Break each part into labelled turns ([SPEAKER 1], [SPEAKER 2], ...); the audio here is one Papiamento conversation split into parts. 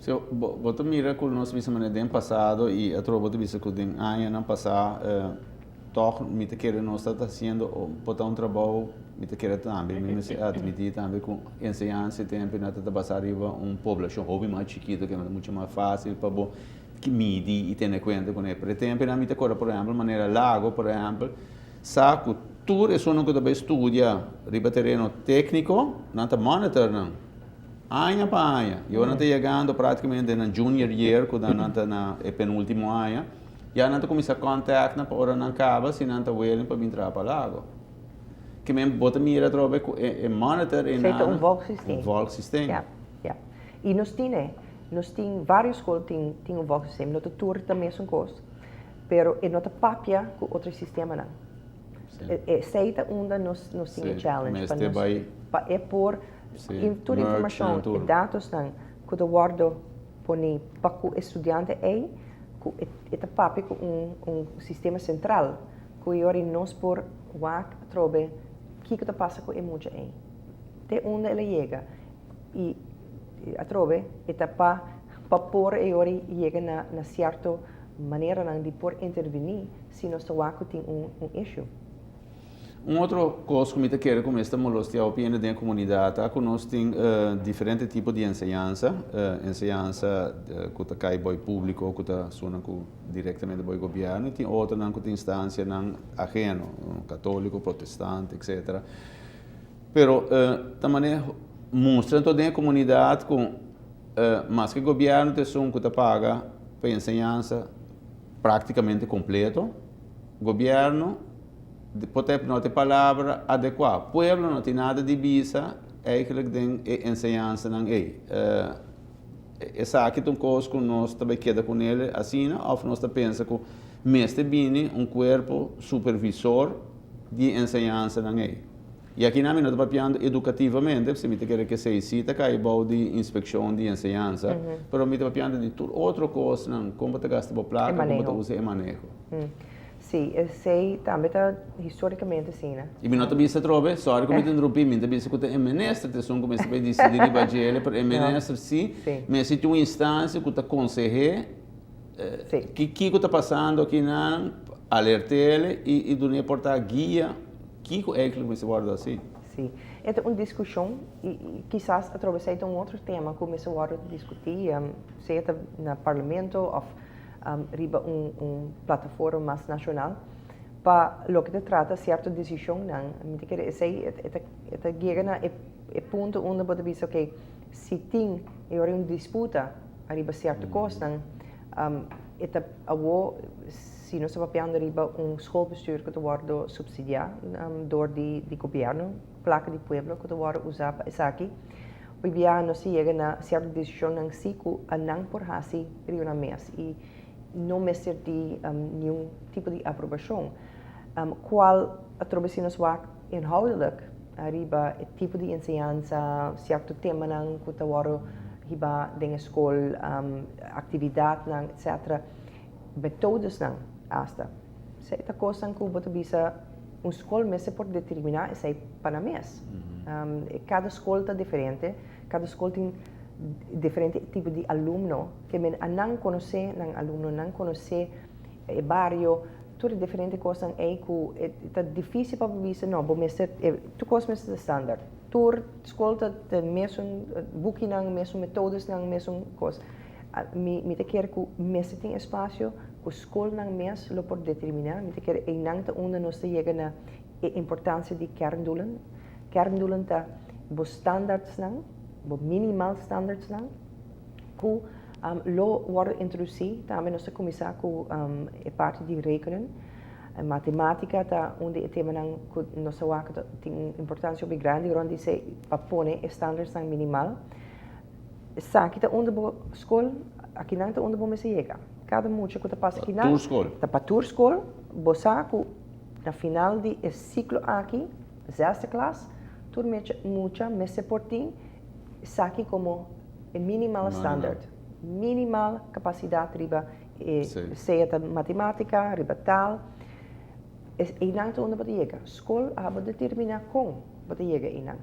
[SPEAKER 1] So, bo ta mira ku nos bisa manera den pasado i atrobe bo ta bisa ku den añanan pasá tòg mi ta kere nos ta hasiendo por ta un trabou, mi ta kere tambe, mi mester admití tambe ku enseñansa e tempu nan ta basá riba un poblashon hopi mas chikitu ke muchu mas fásil pa bo midi i tene kuenta kuné. Pero e tempu nan mi ta kòrda por ehèmpel manera Lago por ehèmpel sa ku tur esunnan ku ta bai studia riba tereno tékniko nan ta monitor nan. Aña pa aña, y nan ta yegando prácticamente na junior year, cu nan ta na e penúltimo aña, ya nan ta cuminsa contact nan pa ora nan caba si nan ta willing pa bin traha pa Lago. Ke men bo ta mira atrobe cu e monitor e
[SPEAKER 2] nan. Un volgsysteem.
[SPEAKER 1] Un volgsysteem.
[SPEAKER 2] Ja, ja. Y nos tin e, nos tin varios school tin un volgsysteem, no ta tur ta mesun cos, pero e no ta papia cu otro sistemanan. Esey ta unda nos tin e challenge pa nos, pa e por tur informacion, e datosnan cu ta wordo poni pa cu e studiante ey, cu e ta papia cu un sistema central, cu e ora nos por wak atrobe kico ta pasa cu e mucha ey, te unda el a yega y atrobe e ta pa por e ora yega na cierto maneranan di por interveni si nos ta wak cu tin un issue.
[SPEAKER 1] Un otro cos cu mi ta kere cu mester molestia hopi hende den e comunidad ta cu nos tin diferente tipo di enseñansa, enseñansa cu ta cay boy publico cu ta suna cu directamente boy gobierno y tin otronan cu ta instancianan ajeno, catolico, protestante, etcetera. Pero ta manera mustra anto den e comunidad cu maske gobierno ta esun cu ta paga pa enseñansa prácticamente completo, gobierno por ta no ta e palabra adecua, pueblo no tin nada di bisa eigenlijk den e enseñansanan ey. Esaki ta un cos cu nos ta bay keda cu nel asina of nos ta pensa cu mester bini un cuerpo supervisor di enseñansanan ey? I aki nan mi no ta papiando educativamente, pasobra mi ta kere cu esey si ta cay bou di inspeccion di enseñansa, pero mi ta papiando di tur otro cosnan, con bo ta gasta bo placa, con bo ta usa e maneho.
[SPEAKER 2] Si, esey tambe ta historicamente asina.
[SPEAKER 1] I mi no ta bisa atrobe, sorry cu mi ta interumpi, mi ta bisa cu ta e minister ta esun cu mester bay dicidi riba djele, pero e minister si mester tin un instancia cu ta consehe kico ta pasando akinan, alertele i dun'e por ta guia. Kiko eigenlijk mester wòrdu hasi?
[SPEAKER 2] Sí, e ta un diskushon i kisas atrobe esei ta un otro tema ku mester wòrdu diskutí, sea ta na parlamento òf riba un plataforma mas nashonal pa loke ta trata sierto desishonnan. Mi ta kere esei e ta yega na e punto unda bo ta bisa oke, si tin e ora un disputa ariba sierto kosnan, e ta awo si nos ta papiando riba un schoolbestuur ku ta wòrdu supsidiá dor di gobièrnu, plaka di pueblo ku ta wòrdu usá pa esaki, hopi biaha nos ta yega na sierto desishonnan si ku nan por hasi riba nan mes i no mester di niun tipo di aprobashon, kual atrobe si nos wak inhoudelijk riba e tipo di enseñansa, sierto temanan ku ta wòrdu hiba den e skol, aktividatnan, etcetera. Metodesnan asta. Esei ta kosnan ku bo ta bisa un skol mester por determiná esei pa nan mes. Kada skol ta diferente, kada skol tin diferente tipo di alumno, ke men a nan konosé nan alumno, nan konosé e bario, tur e diferente kosnan ei ku ta difísil pa bo bisa no, bo mester, tur kos mester ta standaard. Tur skol ta mesun bukinan, mesun metodesnan, mesun kos. Mi ta kere ku mester tin espasio ku skolnan mes lo por determiná. Mi ta kere einan ta unda nos ta yega na e importansia di kerndoelen. Kerndoelen ta bo standaardsnan, bo minimal standaardsnan ku lo wòrdu introdusí. Tambe nos ta kuminsá ku e parti di rekenen. Matematika ta un di e temanan ku nos ta wak ta tin un importansia hopi grandi rònt di esei pa pone e standaardsnan minimal. Esaki ta unda bo skol, akinan ta unda bo mester yega. Kada mucha ku ta pasa akinan.
[SPEAKER 1] Pa tur skol.
[SPEAKER 2] Ta pa tur skol. Bo sa ku na final di e siklo aki, zesde klas, tur mucha mester por tin esaki komo e minimal standard. Minimal kapasidat riba e sea ta matematika, riba taal. Einan ta unda bo ta yega. Skol abo determiná kon bo ta yega einan.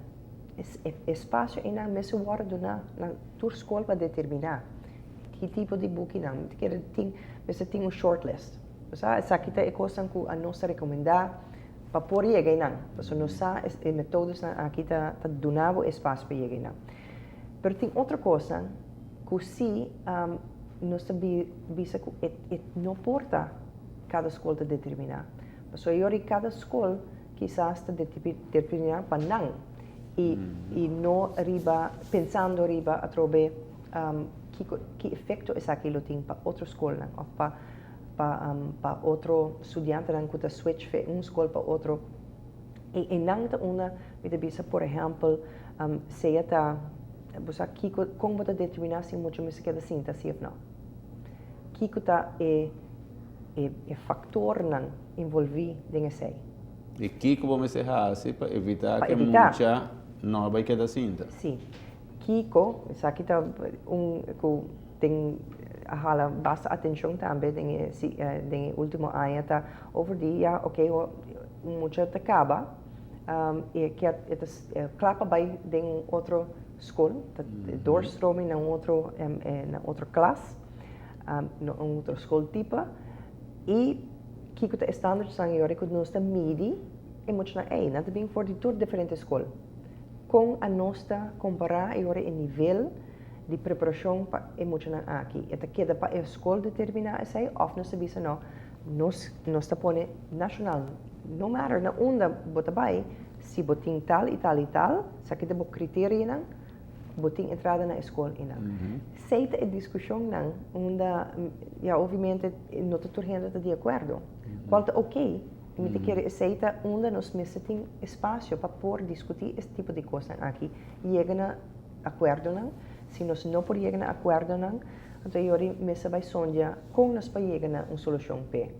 [SPEAKER 2] E espasio einan mester wòrdu duná na tur skol pa determiná. Ki tipo di bukinan? Mi ta kere tin, mester tin un shortlist. Bo sa, esaki ta e kosnan ku a nos ta rekomendá pa por yega einan. Pasobra nos sa e metodosnan aki ta ta duna bo espasio pa yega einan. Pero tin otro kosnan ku si nos ta bisa ku e e no por ta kada skol ta determiná. Pasobra yori kada skol kisas ta determiná pa nan i i no riba pensando riba atrobe kiko ki efekto esaki lo tin pa otro skolnan òf pa pa pa otro studiantenan ku ta switch fe un skol pa otro. I einan ta unda mi ta bisa por ehèmpel sea ta bo sa kiko kon bo ta determiná si mucha mester keda sinta si òf nò. Kiko ta e e faktornan envolví den esei.
[SPEAKER 1] I kiko bo mester hasi pa evitá ku e mucha no bai keda sinta?
[SPEAKER 2] Sí. Kiko, esaki ta un ku tin a hala basta atenshon tambe den e den e último aña ta over di ya oke un mucha ta kaba i e kier e ta kla pa bai den un otro skol, ta doorstroming na un otro na otro klas. Na un otro skol tipo i kiko ta e standardsnan i ora ku nos ta midi e muchanan ei nan ta bin for di tur diferente skol kon anos ta kompará i ora e nivel di preparashon pa e muchanan aki e ta keda pa e skol determiná esei òf nos ta bisa no nos nos ta pone nashonal no matter na unda bo ta bai si bo tin tal i tal i tal esaki ta bo kriterionan. Bo tin entrada na e skol einan. Sei ta e diskushonnan unda ya obviamente no ta tur hende ta di akuerdo. Kual ta oké. Mi ta kere esei ta unda nos mester tin espasio pa por diskutí es tipo di kosnan aki. Yega na akuerdonan. Si nos no por yega na akuerdonan, anto e yori mester bai sondia kon nos por yega na un solushon p'e.